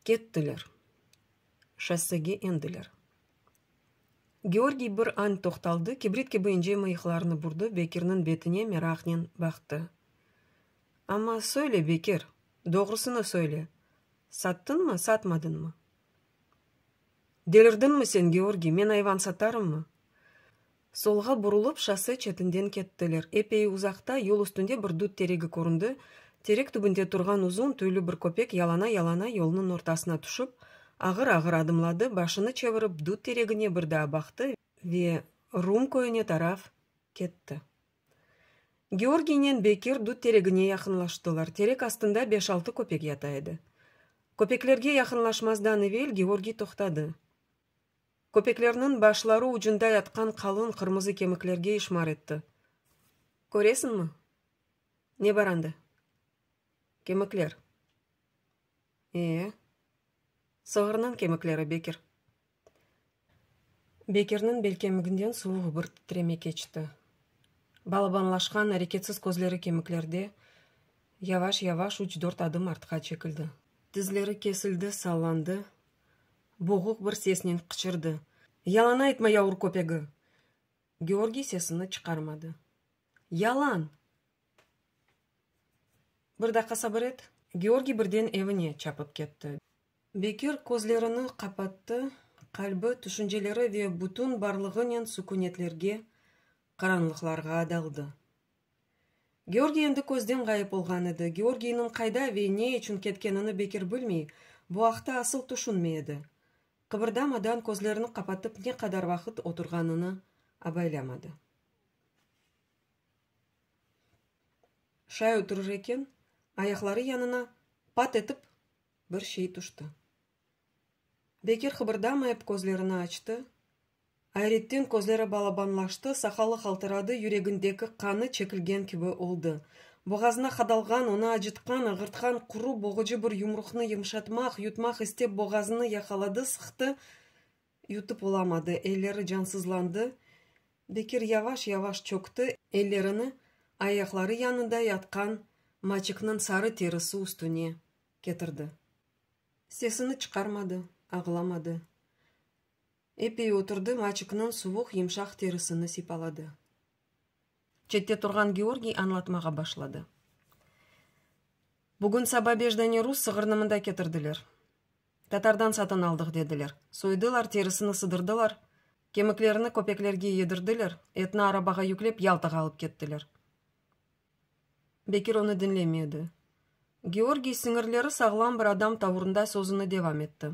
Kettiler. Şossege endiler. Georgiy bir an toqtaldı, kibrit kibi ince mıyıqlarını burdı, Bekirniñ betine meraqnen baqtı. Amma söyle, Bekir, doğrusını söyle, sattıñmı, satmadıñmı? Delirdiñmi sen, Georgiy, men ayvan satarımmı? Solğa burulıp, şosse çetinden kettiler. Epey uzaqta, yol üstünde bir dut teregi köründi, terek tübünde turğan uzun tüylü bir köpek yalana-yalana yolnıñ ortasına tüşip, ağır-ağır adımladı, başını çevirip, dut teregine bir daa baqtı ve Rum köyüne taraf ketti. Georgiynen Bekir dut teregine yaqınlaştılar. Terek astında beş-altı köpek yata edi. Köpeklerge yaqınlaşmazdan evel Georgiy toqtadı. Köpeklerniñ başları ucunda yatqan qalın qırmızı kemiklerge işmar etti. Köresiñmi? Ne bar anda? Kemikler. E-e. Sığırnıñ kemikleri, Bekir. Bekirniñ belkemiginden suvuq bir titreme keçti. Balabanlaşqan areketsiz közleri kemiklerde, yavaş-yavaş üç-dört adım artqa çekildi. Tizleri kesildi, sallandı, boğuq bir sesnen qıçırdı, Yalan aytma, yavur köpegi! Georgiy sesini çıqarmadı. Yalan! Bir daqqa sabır et. Georgiy birden evine çapıp ketti. Bekir közlerini qapattı, qalbi, tüşünceleri ve bütün barlığınen sükünetlerge, qaranlıqlarğa daldı. Georgiy endi közden ğayıp olğan edi. Georgiyniñ qayda ve ne içün ketkenini Bekir bilmey, bu aqta asıl tüşünmey edi. Qıbırdamadan közlerini qapatıp ne qadar vaqıt oturğanını abaylamadı. Şay oturır eken, ayaqları yanına pat etip bir şey tüşti. Bekir qıbırdamayıp közlerini açtı. Ayretten közleri balabanlaştı, saqalı qaltıradı, yüregindeki qanı çekilgen kibi oldı. Boğazına qadalğan, onı acıtqan, ağırtqan quru, boğucı bir yumruqnı yımşatmaq, yutmaq istep boğazını yaqaladı, sıqtı, yutıp olamadı, elleri cansızlandı. Bekir yavaş-yavaş çökti, ellerini ayaqları yanında yatqan maçıqnıñ sarı terisi üstüne ketirdi. Sesini çıqarmadı, ağlamadı. Epey oturdı, maçıqnıñ suvuq, yımşaq terisini sipaladı. Çette turğan Georgiy añlatmağa başladı. Bugün saba beş dane rus sığırnı mında ketirdiler. Tatardan satın aldıq, dediler. Soydılar, terisini sıdırdılar, kemiklerini köpeklerge yedirdiler, etni arabağa yüklep Yaltağa alıp kettiler. Bekir onı diñlemedi. Georgiy siñirleri sağlam bir adam tavurında sözüni devam etti.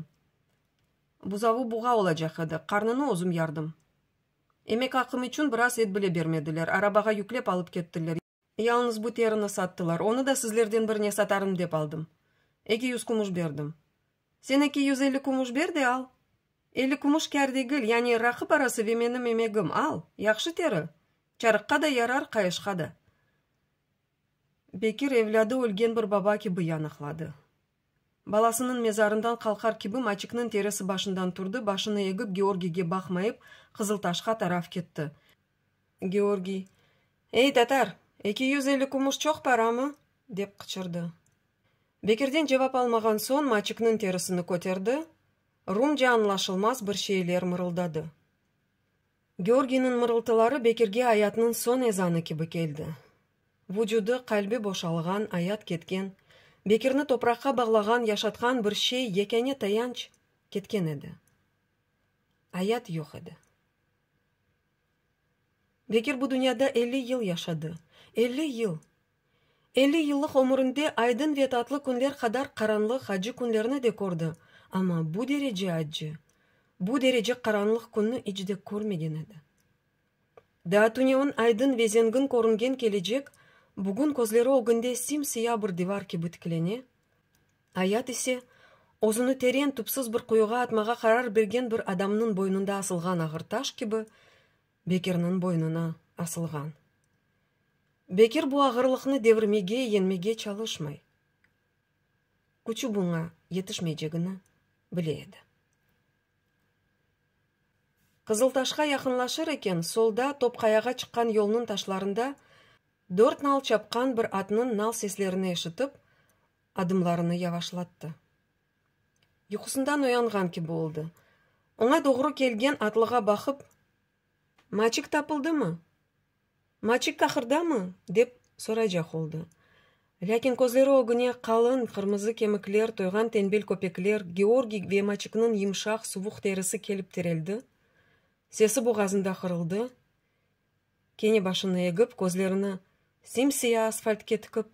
Buzavı buğa olacaq edi, qarnını özüm yardım. Emek aqım içün biraz et bile bermediler, arabağa yüklep alıp kettiler. Yalnız bu terini sattılar, onı da sizlerden birine satarım dep aldım. 200 kumuş berdim. Sen 250 kumuş ber de al. 50 kumuş kâr degil, yani raqı parası ve menim emegim, al, yahşı teri, çarıqqa da yarar, qayışqa da. Bekir evlâdı ölgen bir baba kibi yanıqladı. Balasınıñ mezarından qalqar kibi maçikniñ terisi başından turdı, başını egip Georgiyge baqmayıp, Qızıltaşqa taraf ketti. Georgiy, Ey, tatar, 250 kumuş çoq paramı? dep qıçırdı. Bekirden cevap almağan soñ maçikniñ terisini köterdi, rumca añlaşılmaz bir şeyler mırıldadı. Georgiyniñ mırıltıları Bekirge ayatnıñ soñ ezanı kibi keldi. Vucudı, qalbi boşalğan, ayat ketken, Bekirni topraqqa bağlağan, yaşatqan bir şey, yekâne tayanç ketken edi. Ayat yoq edi. Bekir bu dünyada 50 yıl yaşadı. 50 yıl! 50 yıllıq ömürinde aydın ve tatlı künler qadar qaranlıq, acı künlerni de kördi, amma bu derece accı, bu derece qaranlıq künni iç de körmegen edi. Daa tünevin aydın ve zengin körüngen kelecek bugün közleri ögünde sim-siya bir divar kibi tiklene, ayat ise, özüni teren, tüpsüz bir quyuğa atmağa qarar bergen bir adamnıñ boynunda asılğan ağır taş kibi, Bekirniñ boynuna asılğan. Bekir bu ağırlıqnı devirmege, yeñmege çalışmay. Küçü buña yetişmeycegini bile edi. Qızıltaşqa yaqınlaşır eken, solda, Topqayağa çıqqan yolnıñ taşlarında dört nal çapqan bir atnıñ nal seslerini eşitip, adımlarını yavaşlattı. Yuqusından oyanğan kibi oldı. Oña doğru kelgen atlığa baqıp, Maçik tapıldımı? Maçik ahırdamı? dep soraycaq oldı. Lâkin közleri ögüne qalın qırmızı kemikler, toyğan tenbel köpekler, Georgiy ve Maçikniñ yımşaq, suvuq terisi kelip tireldi, sesi boğazında qırıldı, kene başını egip, közlerini sim-siya asfaltke tikip,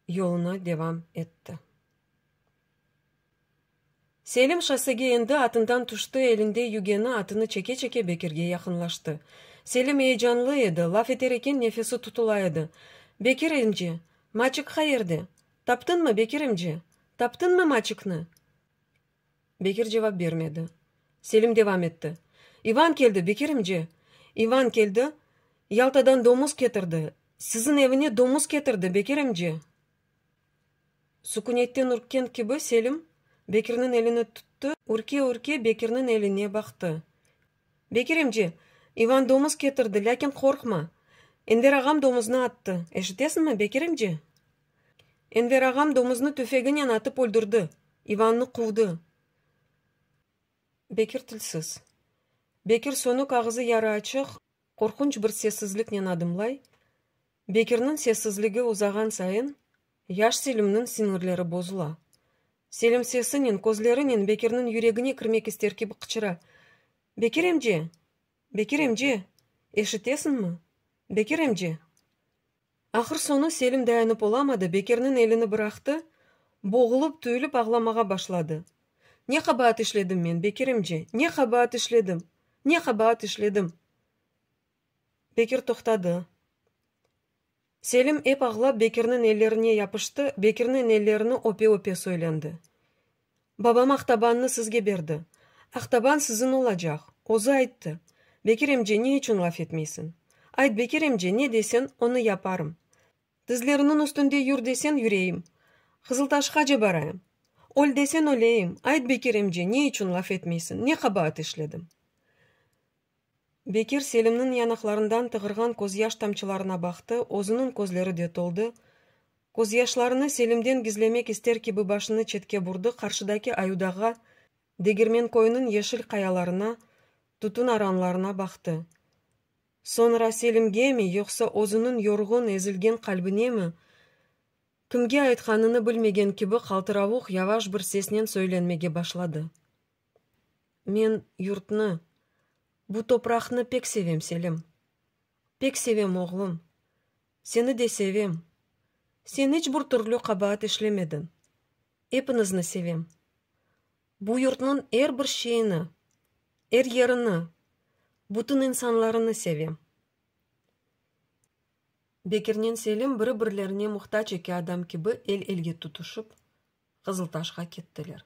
yoluna devam etti. Selim şossege endi, atından tüşti, elinde yügeni, atını çeke-çeke Bekirge yaqınlaştı. Selim eyecanlı edi, laf eter eken nefesi tutula edi. Bekir emce, Maçik qayerde? Taptıñmı, Bekir emce? Taptıñmı Maçikni? Bekir cevap bermedi. Selim devam etti. İvan keldi, Bekir emce! İvan keldi, Yaltadan domuz ketirdi. Siziñ evine domuz ketirdi, Bekir emce! Sükünetten ürkken kibi Selim Bekirniñ elini tuttı, ürke-ürke Bekirniñ eline baqtı. Bekir emce, İvan domuz ketirdi, lâkin qorqma. Enver ağam domuznı attı. Eşitesiñmi, Bekir emce? Enver ağam domuznı tüfeginen atıp öldürdi, İvannı quvdı. Bekir tilsiz. Bekir sönük ağızı yarı açıq, qorqunç bir sessizliknen adımlay, Bekirniñ sessizligi uzağan sayın, yaş Selimniñ siñirleri bozula. Selim sesinen, közlerinen Bekirniñ yüregine kirmek ister kibi qıçıra, Bekir emce! Bekir emce! Eşitesiñmi? Bekir emce! Ahır soñu Selim dayanıp olamadı, Bekirniñ elini bıraqtı, boğulıp, tüyülip ağlamağa başladı. Ne qabaat işledim men, Bekir emce, ne qabaat işledim? Ne qabaat işledim? Bekir toqtadı. Selim ep ağlap Bekirniñ ellerine yapıştı, Bekirniñ ellerini öpe-öpe söylendi. Babam Aqtabannı sizge berdi. Aqtaban siziñ olacaq. Özü ayttı. Bekir emce, ne içün laf etmeysiñ? Ayt, Bekir emce, ne deseñ, onı yaparım. Tizleriniñ üstünde yür deseñ, yüreyim. Qızıltaşqace barayım. Öl deseñ, öleyim. Ayt, Bekir emce, ne içün laf etmeysiñ? Ne qabaat işledim? Bekir Selimniñ yanaqlarından tığırğan közyaş tamçılarına baqtı, özüniñ közleri de toldı. Közyaşlarını Selimden gizlemek ister kibi başını çetke burdı, qarşıdaki Ayudağğa, Degirmenköyniñ yeşil qayalarına, tütün aranlarına baqtı. Soñra Selimgemi, yoqsa özüniñ yorğun, ezilgen qalbinemi, kimge aytqanını bilmegen kibi qaltıravuq yavaş bir sesnen söylenmege başladı. Men yurtnı, bu topraqnı pek sevem, Selim. Pek sevem, oğlum. Seni de sevem. Sen iç bir türlü qabaat işlemediñ. Epiñizni sevem. Bu yurtnıñ er bir şeyini, er yerini, bütün insanlarını sevem. Bekirnen Selim biri-birlerine muhtac eki adam kibi el-elge tutuşıp, Qızıltaşqa kettiler.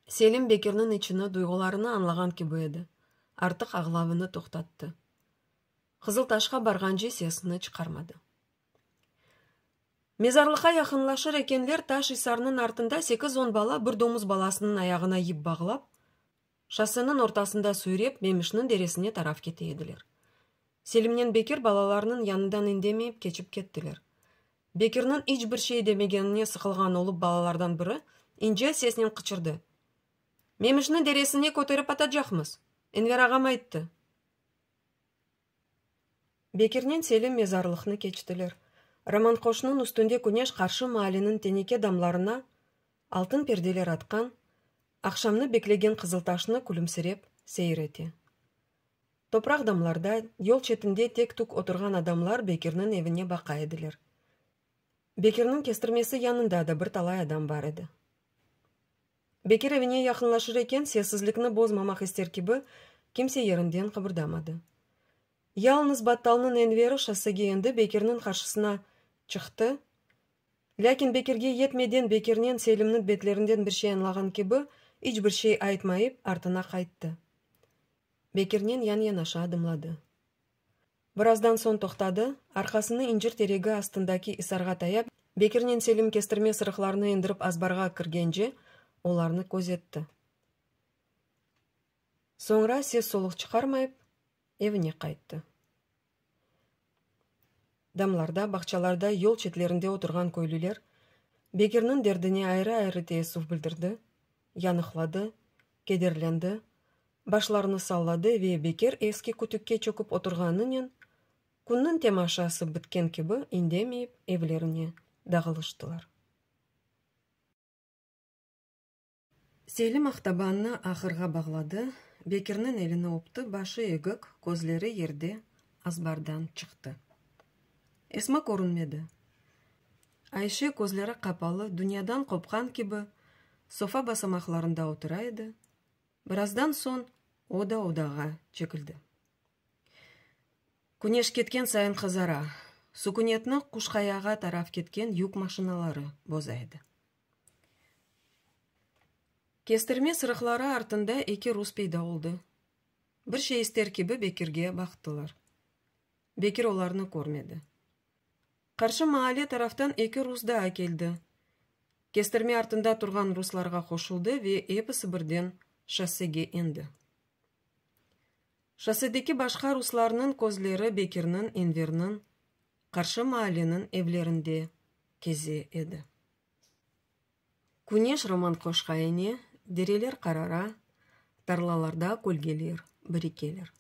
Selim Bekirniñ içini, duyğularını añlağan kibi edi, artıq ağlavını toqtattı. Qızıltaşqa barğance sesini çıqarmadı. Mezarlıqqa yaqınlaşır ekenler, taş isarnıñ artında sekiz-on bala bir domuz balasınıñ ayağına yip bağlap, şosseniñ ortasında süyrep, Memişniñ deresine taraf kete ediler. Selimnen Bekir balalarnıñ yanından indemeyip keçip kettiler. Bekirniñ iç bir şey demegenine sıqılğan olıp balalardan biri ince sesnen qıçırdı, Memişni deresine köterip atacaqmız! Enver ağam ayttı. Bekirnen Selim mezarlıqnı keçtiler. Romanqoşnıñ üstünde küneş qarşı maaleniñ teneke damlarına altın perdeler atqan, aqşamnı beklegen Qızıltaşnı külümsirep seyir ete. Topraq damlarda, yol çetinde tek-tük oturğan adamlar Bekirniñ evine baqa ediler. Bekirniñ kestirmesi yanında da bir talay adam bar edi. Bekir evine yaqınlaşır eken, sessizlikni bozmamaq ister kibi, kimse yerinden qıbırdamadı. Yalıñız Battalnıñ Enveri şossege endi, Bekirniñ qarşısına çıqtı, lâkin Bekirge yetmeden Bekirnen Selimniñ betlerinden bir şey añlağan kibi, iç bir şey aytmayıp, artına qayttı. Bekirnen yan-yanaşa adımladı. Birazdan soñ toqtadı, arqasını incir teregi astındaki isarğa tayap, Bekirnen Selim kestirme sırıqlarını endirip azbarğa kirgence, olarnı közetti. Soñra ses-soluq çıqarmayıp, evine qayttı. Damlarda, bağçalarda, yol çetlerinde oturğan köylüler Bekirniñ derdine ayrı-ayrı teessüf bildirdi. Yanıqladı, kederlendi, başlarını salladı ve Bekir eski kütükke çökip oturğanınen, künniñ temaşası bitken kibi indemeyip evlerine dağılıştılar. Selim Aqtabannı ahırğa bağladı, Bekirniñ elini öpti, başı egik, közleri yerde, azbardan çıqtı. Esma körünmedi. Ayşe közleri qapalı, dünyadan qopqan kibi, sofa basamaqlarında otura edi, birazdan soñ o da odağa çekildi. Küneş ketken sayın qızara, sukünetni Quşqayağa taraf ketken yük maşinaları boza edi. Kestirme sırıqları artında eki rus peyda oldı. Bir şey ister kibi Bekirge baqtılar. Bekir olarnı körmedi. Qarşı maale taraftan eki rus daa keldi. Kestirme artında turğan ruslarğa qoşuldı ve episi birden şossege endi. Şossedeki başqa ruslarnıñ közleri Bekirniñ, Enverniñ, qarşı maaleniñ evlerinde keze edi. Küneş Romanqoşqa ene, dereler qarara, tarlalarda kölgeler birikeler.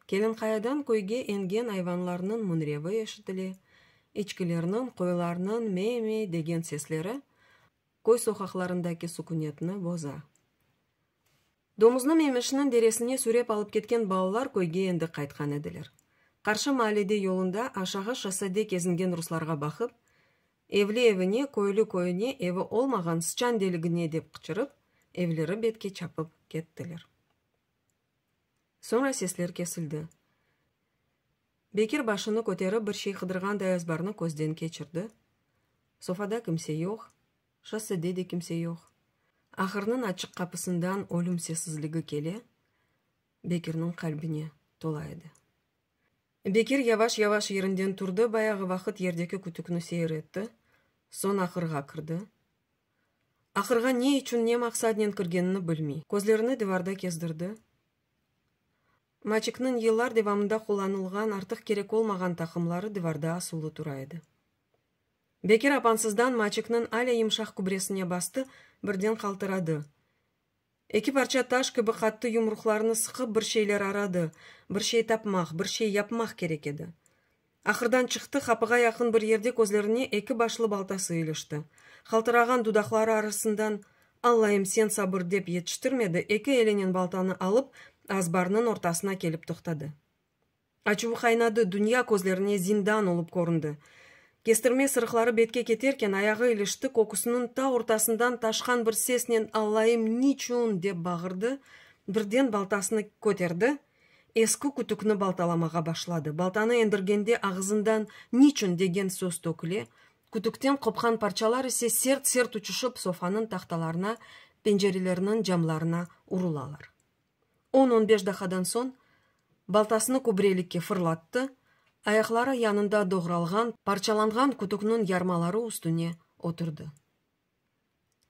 Kelinqayadan köyge engen ayvanlarnıñ müñrevi eşitile, eçkilerniñ, qoylarnıñ me-me degen sesleri köy soqaqlarındaki sukünetni boza. Domuznı Memişniñ deresine sürep alıp ketken balalar köyge endi qaytqan ediler. Qarşı maalede yolunda aşağı şossede kezingen ruslarğa baqıp, Evli evine, köylü köyüne, evi olmağan sıçan deligine dep qıçırıp, evleri betke çapıp kettiler. Soñra sesler kesildi. Bekir başını köterip bir şey qıdırğanday azbarnı közden keçirdi. Sofada kimse yoq, şossede de kimse yoq. Ahırnıñ açıq qapısından ölüm sessizligi kele, Bekirniñ qalbine tola edi. Bekir yavaş-yavaş yerinden turdı, bayağı vaqıt yerdeki kütükni seyir etti, soñ ahırğa kirdi. Ahırğa ne içün, ne maqsadnen kirgenini bilmey, közlerini divarda kezdirdi. Maçikniñ yıllar devamında qullanılğan, artıq kerek olmağan taqımları divarda asılı tura edi. Bekir apansızdan Maçikniñ alâ yımşaq kübresine bastı, birden qaltıradı. Eki parça taş kibi qattı yumruqlarını sıqıp bir şeyler aradı, bir şey tapmaq, bir şey yapmaq kerek edi. Ahırdan çıqtı, qapığa yaqın bir yerde közlerine eki başlı baltası ilişti. Qaltırağan dudaqları arasından Allayım, sen sabır dep yetiştirmedi, eki elinen baltanı alıp, azbarnıñ ortasına kelip toqtadı. Açuvı qaynadı, dünya közlerine zindan olıp köründi. Kestirme sırıqları betke keterken, ayağı ilişti, köküsiniñ ta ortasından taşqan bir sesnen Allayım, niçün? dep bağırdı, birden baltasını köterdi, eski kütükni baltalamağa başladı. Baltanı endirgende ağızından niçün degen söz töküle, kütükten qopqan parçalar ise sert-sert uçuşıp sofanıñ tahtalarına, pencerelerniñ camlarına urulalar. On-on beş daqadan soñ baltasını kübrelikke fırlattı, ayaqları yanında doğralğan, parçalanğan kütükniñ yarmaları üstüne oturdı.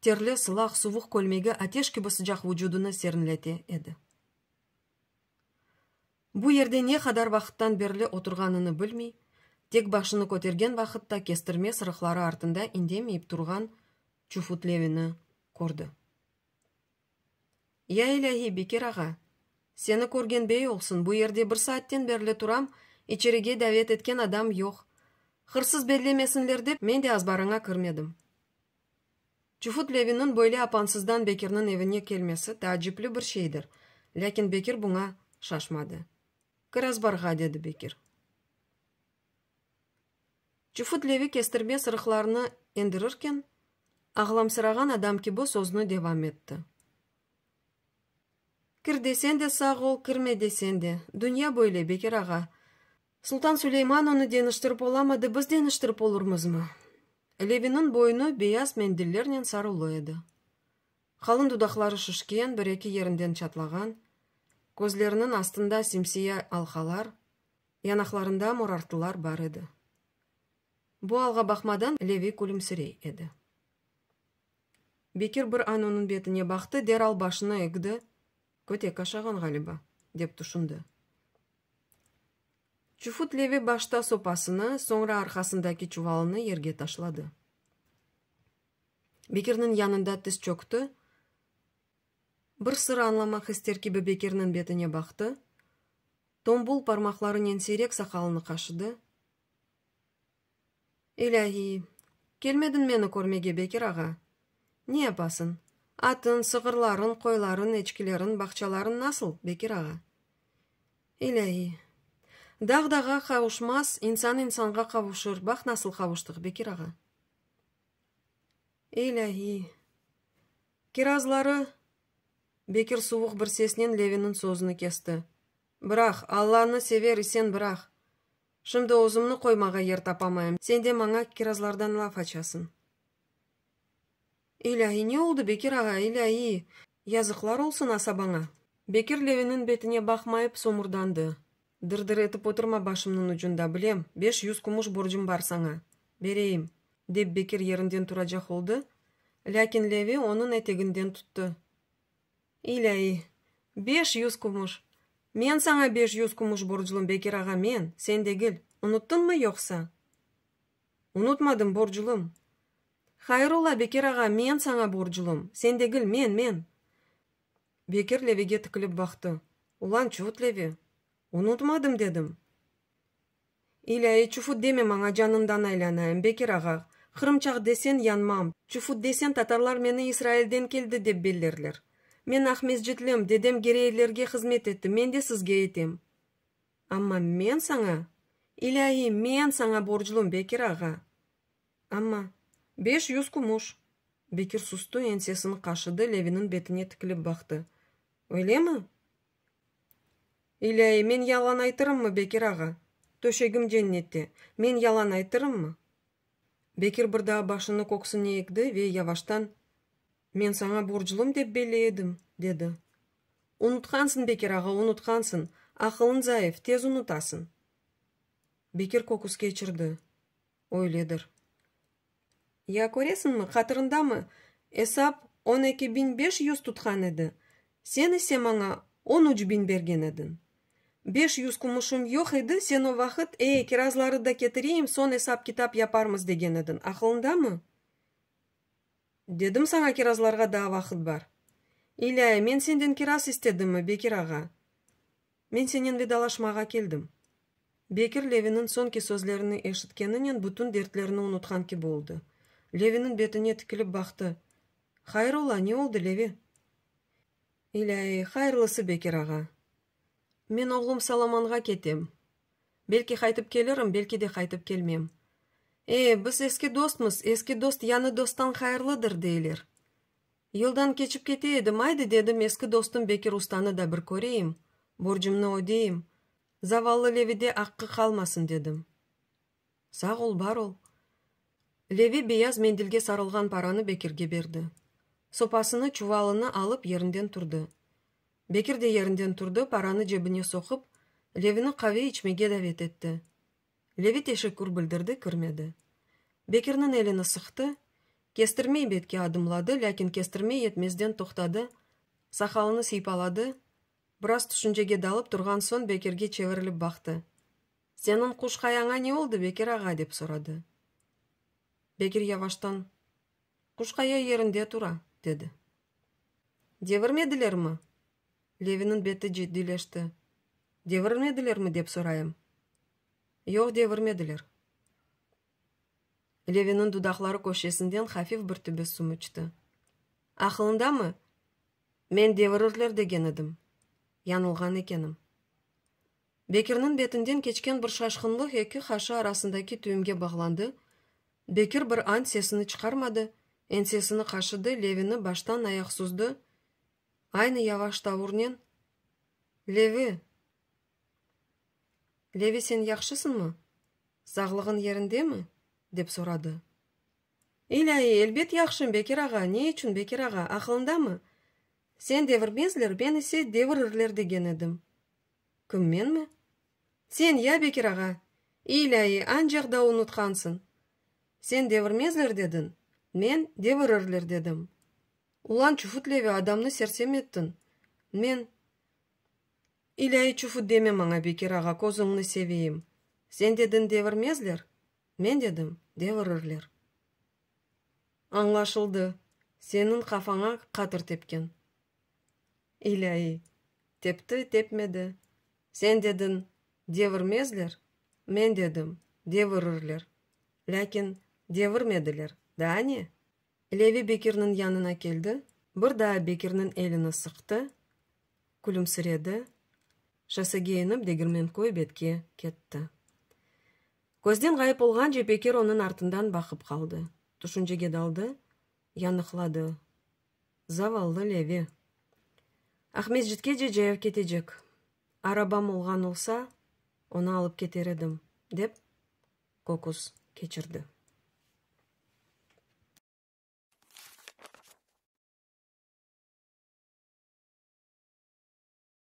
Terli, sılaq, suvuq kölmegi ateş kibi sıcaq vucudını serinlete edi. Bu yerde ne qadar vaqıttan berli oturğanını bilmey, tek başını kötergen vaqıtta kestirme sırıqları artında indemeyip turğan Çufut Levini kördi. Ya ilâhiy, Bekir ağa, seni körgen bey olsun, bu yerde bir saatten berli turam, içerige davet etken adam yoq. Hırsız bellemesinler dep, men de azbarıña kirmedim. Çufut Leviniñ böyle apansızdan Bekirniñ evine kelmesi taacipli bir şeydir, lâkin Bekir buña şaşmadı. Kir azbarğa, dedi Bekir. Çufut Levi kestirme sırıqlarını endirirken, ağlamsırağan adam kibi sözni devam etti. Kir desen de sağ ol, kirme desen de. Dünya böyle, Bekir ağa. Sultan Suleyman onı deñiştirip olamadı, biz deñiştirip olurmızmı? Leviniñ boynu beyaz mendillernen sarılı edi. Qalın dudaqları şişken, bir-eki yerinden çatlağan, közleriniñ astında simsiya alqalar, yanaqlarında morartılar bar edi. Bu alğa baqmadan Levi külümsirey edi. Bekir bir an onıñ betine baqtı, deral başını egdi, kötek aşağan ğaliba, dep tüşündi. Çufut Levi başta sopasını, soñra arqasındaki çuvalını yerge taşladı. Bekirniñ yanında tiz çökti. Bir sır añlamaq ister kibi Bekirniñ betine baqtı, tombul parmaqlarınen siyrek saqalını qaşıdı. İlâiy, kelmediñ meni körmege, Bekir ağa? Ne yapasıñ? Atıñ, sığırlarıñ, qoylarıñ, eçkileriñ, bağçalarıñ nasıl, Bekir ağa? İlâiy, dağ dağğa qavuşmaz, insan insanğa qavuşır, baq nasıl qavuştıq, Bekir ağa. İlâiy, kirazları, Bekir suvuq bir sesnen Leviniñ sözüni kesti. Bıraq, Allanı sever isen bıraq. Şimdi özümni qoymağa yer tapamayım, sen de maña kirazlardan laf açasıñ. İlâiy, ne oldı, Bekir ağa, ilâiy, yazıqlar olsun asabaña. Bekir Leviniñ betine baqmayıp somurdandı. Dır-dır etip oturma başımnıñ ucunda, bilem, 500 kümüş borcum bar saña. Bereyim, dep Bekir yerinden turacaq oldı, lâkin Levi onıñ eteginden tuttı. İlâiy, 500 kümüş! Men saña 500 kümüş borclum, Bekir ağa, men, sen degil. Unuttıñmı yoqsa? Unutmadım, borclum. Hayır ola, Bekir ağa, men saña borclum, sen degil, men, men! Bekir Levige tikilip baqtı. Ulan, çuvut Levi! Unutmadım, dedim. İlâiy, çufut deme maña, canından aylanayım, Bekir ağa, qırımçaq desen, yanmam, çufut desen, tatarlar meni İsrailden keldi dep bellerler. Men aqmescitlim, dedem Gireylerge hızmet etti, men de sizge etem. Amma men saña, ilâiy, men saña borclum, Bekir ağa. Amma, 500 kümüş. Bekir sustı, ensesini qaşıdı, Leviniñ betine tikilip baqtı. Öylemi? İlâiy, men yalan aytırımmı, Bekir ağa? Töşegim cennette, men yalan aytırımmı? Bekir bir daa başını köksüne egdi ve yavaştan, Men saña borclum dep belli edim, dedi. Unutqansıñ, Bekir ağa, unutqansıñ. Aqılıñ zayıf, tez unutasıñ. Bekir köküs keçirdi. Öyledir. Ya köresiñmi, hatırındamı, esap 12 500 tutqan edi, sen ise maña 13 biñ bergen ediñ. 500 kümüşim yoq edi, sen o vaqıt, ey, kirazları da ketireyim, soñ esap-kitap yaparmız degen ediñ, aqılıñdamı? Dedim saña kirazlarğa daa vaqıt bar. İlâiy, men senden kiraz istedimmi, Bekir ağa? Men senen vedalaşmağa keldim. Bekir Leviniñ soñki sözlerini eşitkeninen bütün dertlerini unutqan kibi oldı. Leviniñ betine tikilip baqtı. Hayır ola, ne oldı, Levi? İlâiy, hayırlısı, Bekir ağa. Men oğlum Solomonğa ketem. Belki qaytıp kelirim, belki de qaytıp kelmem. E, biz eski dostmız, eski dost yañı dosttan hayırlıdır, deyler. Yoldan keçip kete edim, aydı, dedim, eski dostum Bekir ustanı da bir köreyim, borcumnı ödeyim, zavallı Levide aqqı qalmasın, dedim. Sağ ol, bar ol. Levi beyaz mendilge sarılğan paranı Bekirge berdi. Sopasını, çuvalını alıp yerinden turdı. Bekir de yerinden turdı, paranı cebine soqup, Levini qave içmege davet etti. Levi teşekkür bildirdi, kirmedi. Bekirniñ elini sıqtı, kestirmey betke adımladı, lâkin kestirmey yetmezden toqtadı, saqalını sıypaladı, biraz tüşüncege dalıp turğan soñ Bekirge çevirilip baqtı. Seniñ Quş-Qayaña ne oldı, Bekir ağa? dep soradı. Bekir yavaştan, Quş-Qaya yerinde tura, dedi. Devirmedilermi? Leviniñ beti ciddiyleşti. Devirmedilermi, dep sorayım. Yoq, devirmediler. Leviniñ dudaqları köşesinden hafif bir tebessüm uçtı. Aqılıñdamı, men devirirler degen edim. Yañılğan ekenim. Bekirniñ betinden keçken bir şaşqınlıq eki qaşı arasındaki tüyümge bağlandı, Bekir bir an sesini çıqarmadı, ensesini qaşıdı, Levini baştan ayaq süzdi, aynı yavaş tavurnen, Levi! Levi, sen yahşısıñmı? Sağlığıñ yerindemi? dep soradı. İlâiy, elbet yahşım, Bekir ağa, ne içün, Bekir ağa, aqılıñdamı? Sen devirmezler, men ise devirirler degen edim. Kim, menmi? Sen, ya, Bekir ağa! İlâiy, ancaq da unutqansıñ. Sen devirmezler dediñ, men devirirler dedim. Ulan, çufut Levi, adamnı sersem ettiñ. Men. İlâiy, çufut deme maña, Bekir ağa, közüñni seveyim. Sen dediñ devirmezler, men dedim devirirler. Añlaşıldı, seniñ qafaña qatır tepken. İlâiy, tepti, tepmedi. Sen dediñ, devirmezler, men dedim, devirirler. Lâkin devirmediler, daa ne? Levi Bekirniñ yanına keldi, bir daa Bekirniñ elini sıqtı, külümsiredi, şossege enip Degirmenköy betke ketti. Közden ğayıp olğance Bekir onıñ artından baqıp qaldı. Tüşüncege daldı, yanıqladı. Zavallı Levi. Aqmescitkece cayav ketecek. Arabam olğan olsa, onı alıp keter edim, dep, köküs keçirdi.